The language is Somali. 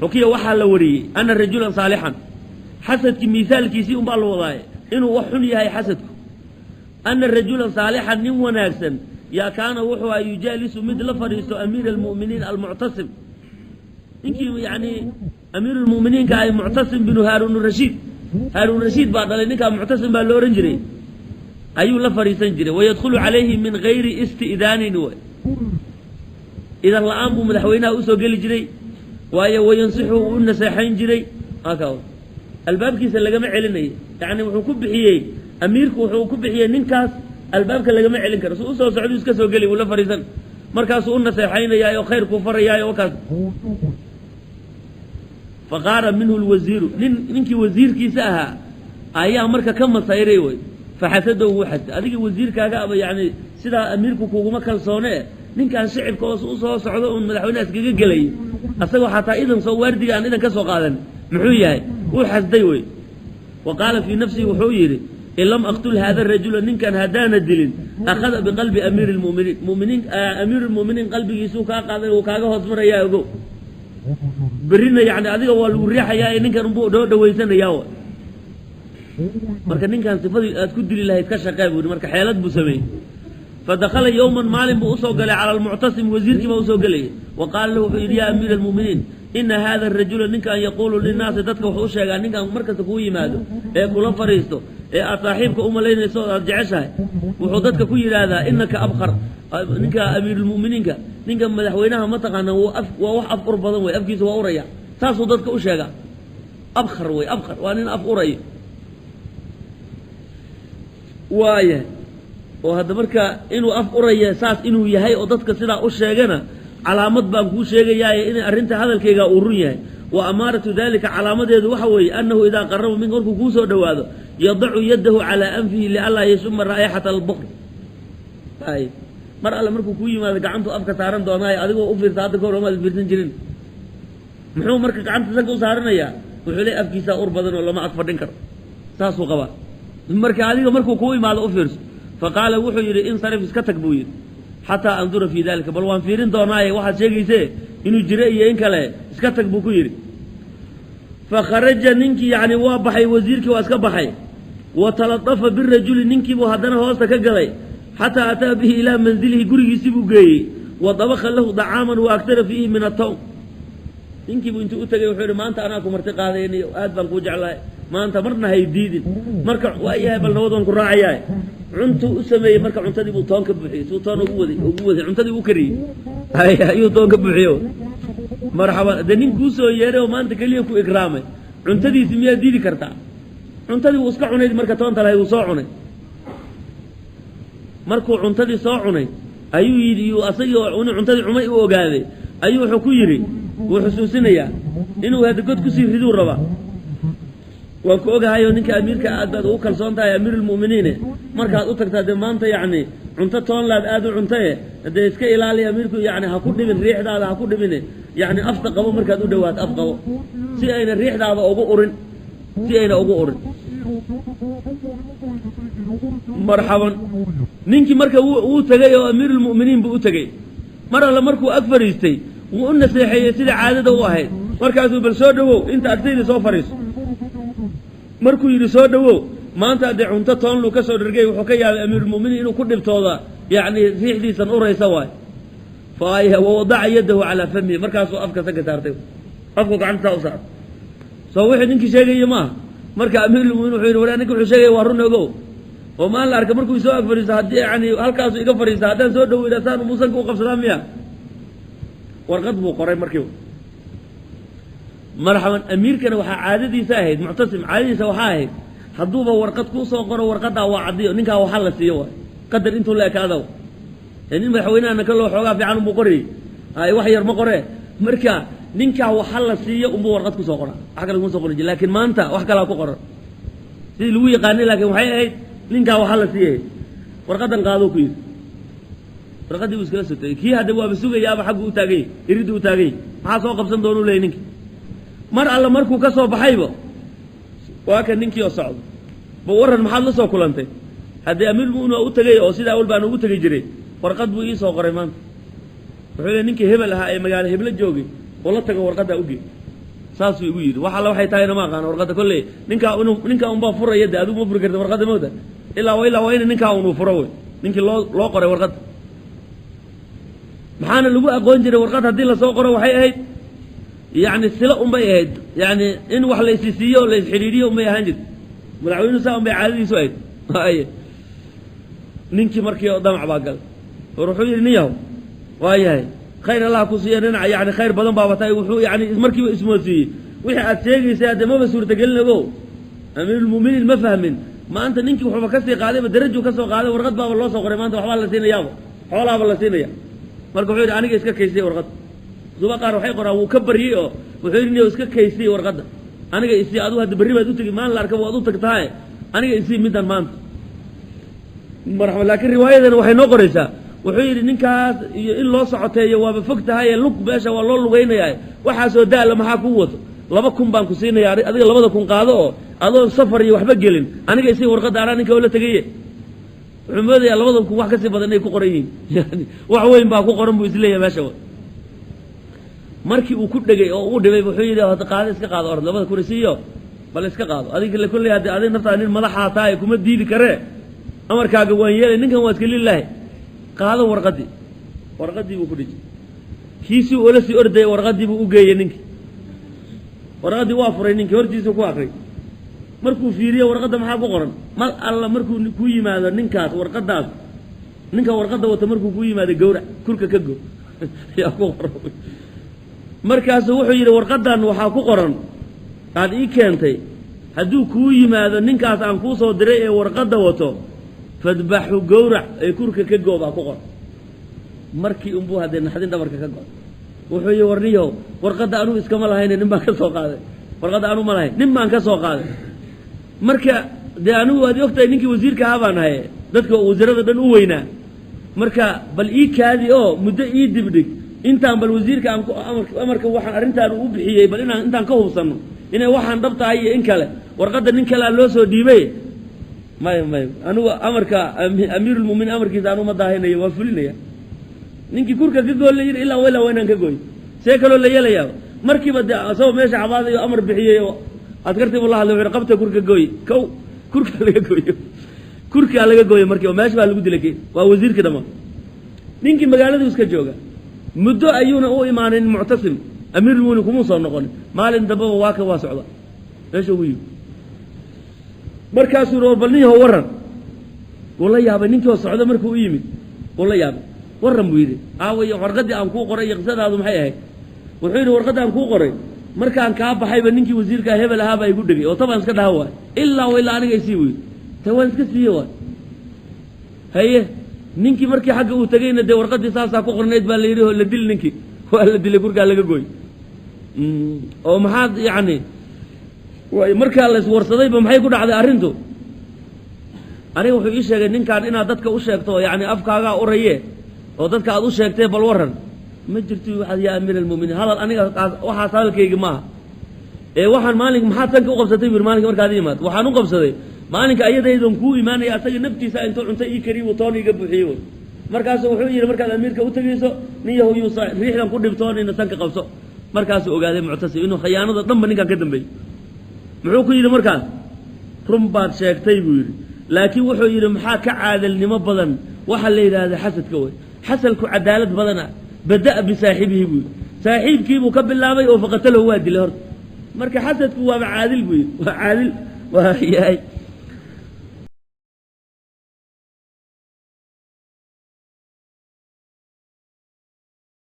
Xukiya waxaa la wariyey ana rajulan saalixan, xasadkii miisaalkiisii unbaa la wadaaye inuu wax xun yahay xasadku. Ana rajulan saalixan, nin wanaagsan yaa kaana wuxuu aha yujaalisu mid la fadhiisto amiira almu'miniin almuctasim, ninkii yacni amiirulmu'miniinka ahy Muctasim binu Haaruun Rashiid. Haaruun Rashiid baa dhalay ninkaa, Muctasim baa lo odhan jiray, ayuu la fadhiisan jiray. Wayadkhulu calayhi min gayri isti'daanin, w idan la-aan buu madaxweynaha usoo geli jiray, waayo wayansixu uu u naseexayn jiray, albaabkiisa lagama celinayo. Yacni wuxuu ku bixiyey amiirku, wuxuu ku bixiyey ninkaas albaabka lagama celin karo, su usoo socdu iska soo geli, wuu la fadhiisan, markaasuu u naseexaynayaayo khayrkuu farayaayo wakaas. Faqaara minhu lwasiiru, nin ninkii wasiirkiisa ahaa ayaa marka ka masayray wey, faxasadow wuu xasday. Adiga wasiirkaaga aba yacni sidaa amiirku kuguma kalsoone, ninkan shicibka oo usoo socdo uun madaxweynaha iskaga gelay, asagoo xataa idan soo waardiga aan idan ka soo qaadan, muxuu yahay? Wuu xasday wey. Wa qaala fii nafsihi, wuxuu yidhi: in lam aqtul haada rajula, ninkan haddaana dilin, akhada biqalbi amiiri lmuminiin, muminiin amiiru lmuminiin qalbigiisuu kaa qaaday, wuu kaaga hoos marayaa, ogow berrina yacni adiga waa lagu riixayaa ee ninkan unbuu dhoo dhawaysanayaa wa. Marka ninkan sifadii aad ku dili lahayd ka shaqee buu yidhi. Marka xeelad buu sameeyey. Fadakhala yowman, maalin buu usoo galay cala almuctasim, wasiirkii baa usoo gelayay. Wa qaala lahu, wuxuu yidhi: yaa amiira almu'miniin, ina hada arajula, ninkan, yaquulu linnaasi, dadka wuxuu u sheegaa, ninkan markasta kuu yimaado ee kula fadhiisto ee aad saaxiibka u malaynayso o aad jeceshahay, wuxuu dadka ku yidhaahdaa inaka abkar. Ninka amiirulmu'miniinka, ninka madaxweynaha mataqaana, waa wax af ur badan wey, afkiisa waa uraya, saasuu dadka u sheegaa. Abkar wey, abkar waa nin af uraya waaya. Oo hadda marka inuu af uraya saas inuu yahay oo dadka sidaa u sheegana, calaamad baan kuu sheegayaaye inay arrinta hadalkaygaa uu run yahay. Wa amaaratu dalika, calaamadeedu waxa weeye annahu idaa qaraba minka, markuu kuu soo dhowaado, yadacu yadahu calaa anfihi lianlaa yashuma raa'ixata albukr. Ay mar alle markuu kuu yimaado gacantuu afka saaran doonaayo, adigoo u fiirsa, hadda kahor omaad fiirsan jirin, muxuu marka gacanta sanka u saaranayaa? Wuxuu leey afkiisaa ur badan oo lama ag fadhin karo, saasuu qabaa. Marka adiga markuu kuu imaado u fiirso. Fa qaala, wuxuu yidhi: insarif, iska tag buu yidhi, xataa andura fii dalika, bal waan fiirin doonaaye waxaad sheegayse inuu jiro iyo in kale, iska tag buu ku yidhi. Fa kharaja, ninkii yacni waa baxay, wasiirkii waa iska baxay. Wa taladafa birajuli, ninkiibuu haddana hoosta ka galay, xataa ataa bihi ilaa manzilihi, gurigiisii buu geeyey. Wa dabaka lahu dacaaman wa aktara fiihi min atawm. Ninkiibuu intuu u tegay wuxuu yidhi: maanta anaa ku marti qaadaynayo, aad baan kuu jeclahay, maanta marna hay diidin. Marka waa yahay, bal nabad waan ku raacayahay. Cuntuu u sameeyey, marka cuntadii buu toon ka buuxiyey, suu toon ugu waday ugu waday, cuntadii u kariyey ayuu toon ka buuxiyo. Marxaban, dee nin kuu soo yeeray oo maanta keliya ku ikraamay, cuntadiisi miyaad diidi kartaa? Cuntadii wuu iska cunay, marka toonta lahayd wuu soo cunay. Markuu cuntadii soo cunay ayuu yidhi, asagii inuu cuntadii cumay u ogaaday, ayuu wuxuu ku yidhi, wuu xusuusinayaa inuu hadda god kusii riduu rabaa: waan ku ogahayo ninka amiirka aad baad ugu kalsoon tahay, amiirulmu'miniine, markaad u tagtaa dee maanta yacni cunto toonlaad aad u cuntaye, dee iska ilaali amiirku, yacni ha ku dhibin riixdaada, ha ku dhibine, yacni afta qabo, markaad u dhawaato af qabo si ayna riixdaada ugu urin, si ayna ugu urin. Marxaban, ninkii marka wuu tegey oo amiirulmu'miniin buu u tegey. Mar alle markuu ag fadhiistay wuu u naseexeeyey sida caadada u ahayd. Markaasuu: bal soo dhowow, inta agtayda soo fadhiiso. Markuu yidhi: soo dhowow, maanta dee cunto toonluu ka soo dhargay, wuxuu ka yaabay amiirulmu'miniin inuu ku dhibtooda yacni riixdiisan uraysa waay. Fa wawadaca yadahu calaa famihi, markaasuu afka sanka saartay, afku gacantasaa u saartay. Soo wixii ninkii sheegaya maaha. Marka amiirulmuminiin wuxuu yidhi: war, ninka wuxuu sheegaya waa run, ogow, oo maan la arka markuu soo ag fadhiisto, haddii yani halkaasuu iga fadhiista, haddaan soo dhoweyna saan umusanka u qabsadaa miya? Warqad buu qoray markiiba. Marxaban, amiirkana waxaa caadadiisa ahayd, Muctasim caadadiisa waxaa ahayd, hadduuba warqad kuu soo qoro, warqadaa waa caddiyo, ninkaa waxaa la siiyo waay qadar intuu la ekaada. Nin madaxweynahana ka loo xoogaa fiican unbuu qorayey, ay wax yar ma qoree. Marka ninkaa waxa la siiyo unbuu warqad kusoo qoraa, wax kale kuma soo qorin jir. Laakiin maanta wax kalaa ku qoran sidii lagu yaqaanay, laakiin waxay ahayd ninkaa waxa la siiyay. Warqadan qaadoo ku yidhi. Warqaddii buu iskala sotayey. Kii hadda waaba sugayaaba, xaggu u taagany, iriddu u taagany, maxaa soo qabsan doonuu leeyay ninki. Mar alle markuu ka soo baxayba waa kan ninkii oo socdo ba: warran, maxaad la soo kulantay? Haddii amiirmu'min waa u tegay oo sidaa awal baan ugu tegi jiray, warqad buu ii soo qoray maanta. Wuxuu leey ninkii hebel ahaa ee magaalo heblo joogay oo la tago warqaddaa ugey. Saasuu igu yidhi. Wax alla waxay tahayna ma aqaano warqadda kolley ninkaa inuu ninkaa unbaa furaya de adigu ma furi karta warqadda mawda ilaa waa ina ninkaa unuu furo wey ninkii loo qoray warqadda. Maxaana lagu aqoon jiray warqad haddii lasoo qoro waxay ahayd yacni silo unbay ahayd, yacni in wax la isisiiyo la isxidhiidhiyo unbay ahaan jirta. Madaxweynuhu saa unbay caadadiisu ahayd. Ay ninkii markii damac baa galay war wuxuu yidhi nin yahow waa yahay khayr allah ku siiya dhinaca yani khayr badan baaba tahay. Wuxuu yani markiiba ismoodsiiyey wixii aad sheegaysay hadde maba suurtagelin ogow. Amiirulmu'miniin ma fahmin maanta ninkii wuxuuba kasii qaadayba darajuu ka soo qaaday warqad baaba loo soo qoray maanta waxbaa la siinayaaba xoolaaba la siinaya. Marka wuxuu yidhi aniga iska kaysiyey warqadda. Suba qaar waxay qoraan wuu ka baryey oo wuxuu yidhi niyow iska kaysiyey warqadda aniga isii adigu hadda berri baad u tegi maalin la arkaba waad u tagtahaye aniga isii middan maanta marxaba. Laakiin riwaayadana waxay noo qoraysaa wuxuu yidhi ninkaas iyo in loo socoteeyo waaba fog tahaye lug meesha waa loo lugaynayaa waxaasoo daala maxaa kuu wato 2000 baan ku siinayaa adiga 2000 qaado oo adoon safar iyo waxba gelin aniga isii warqadda anaa ninka ula tegaye. Wuxuu moodayaa 2000 wax kasii badan inay ku qoran yihiin yani wax weyn baa ku qoran buu isleeyahay meesha. Markii uu ku dhegay oo uu dhibay wuxuu yidhi hadda qaado iska qaado orod 2000 isiiyo bal iska qaado adiga la kolley hadda adiga naftaa nin madaxaa tahay kuma diidi karee amarkaaga waan yeelay ninkan waa iska lilaahi qaado warqaddii. Warqaddii buu ku dhijay kiisii ula sii ordayay warqaddii buu u geeyey ninkii. Warqaddii waa furay ninkii hortiisuu ku akray. Markuu fiiriyo warqadda maxaa ku qoran mal alla markuu ku yimaado ninkaas warqaddaas ninka warqadda wata markuu ku yimaado gowrac kurka ka go yaa ku qoran. Markaasuu wuxuu yidhi warqaddan waxaa ku qoran aad ii keentay hadduu kuu yimaado ninkaas aan kuu soo diray ee warqadda wato fadbaxu gowrac ee kurka ka go baa ku qoran. Markii unbuu haddee naxdin dhabarka ka go wuxuu yidhi warniyow warqadda anuu iskama lahayne nin baan ka soo qaaday warqadda anuu ma lahayn nin baan ka soo qaaday. Marka dee anigu waad ogtahay ninkii wasiirka ahaa baan ahay dadka wasiirada dhan u weynaa. Marka bal ii kaadi oo muddo ii dibdhig intaan bal wasiirka aan amarka waxaan arrintaan u bixiyey bal inaan intaan ka hubsanno inay waxaan dhab tahay iyo in kale warqadda nin kalea loo soo dhiibay maya maya anigu amarka amiirulmu'miniin amarkiisa anu ma daahinayo waa fulinaya. Ninkii kurka ka gool la yidhi ilaa ilaa waa inaan ka gooy see kaloo la yeelayaa. Markiiba dee asagoo meesha cabaadayo amar bixiyey oo askartii buu la hadlay wuxuu qabta kurka gooy kow kurkaa laga gooyo kurkaa laga gooyo markiiba meesha baa lagu dilay waa wasiirkii dhammaan. Ninkii magaaladu iska jooga muddo ayuuna u imaanin Muctasim amiirulmu'miniin kumuu soo noqonin maalin dambeba waa ka waa socda meesha ugu yimi. Markaasuu war bal nin yahow warran wuu la yaabay ninkii oo socda markuu u yimid wuu la yaabay warran buu yidhi aaway warqaddii aan kuu qoray iyo qisadaadu maxay ahayd. Wuxuu yidhi warqaddii aan kuu qoray markaan kaa baxayba ninkii wasiirkaa hebel ahaa baa igu dhegay oo tabaan iska dhaha waay ilaa ilaa aniga isii buu yidhi te waan iska siiye waay. Haye ninkii markii xagga uu tegayna dee warqaddii saasaa ku qornayd baa la yidhi oo la dil ninkii waa la dilay kurkaa laga gooy oo maxaad yacni markaa la iswarsadayba maxay ku dhacday arrintu. Aniga wuxuu ii sheegay ninkaan inaad dadka u sheegto yacni afkaagaa uraye oo dadka aad u sheegtee bal warran ma jirto waxaad yaa amiir almu'miniin hadal aniga waxaas hadalkaygi maaha ee waxaan maalinka maxaad sanka u qabsatay buu yidhi maalinka markaad ii imaad waxaan u qabsaday maalinka ayadaydan kuu imaanaya asaga naftiisa intuu cunto ii kariy buu toon iiga buuxiyey wey. Markaasuu wuxuu yidhi markaad amiirka u tegayso nin yahow yuusa riixdan ku dhibtoonina sanka qabso. Markaasuu ogaaday Muctasim inuu khiyaanada dhanba ninkan ka dambeeyey. Muxuu ku yidhi markaas run baad sheegtay buu yidhi laakiin wuxuu yidhi maxaa ka caadilnimo badan waxa la yidhaahda xasadka wey xasalku cadaalad badana bada'a bisaaxibihi buu yidhi saaxiibkiibuu ka bilaabay oo faqatalahu waa dilay horta. Marka xasadku waaba caadil buu yidhi waa caadil waa yahay.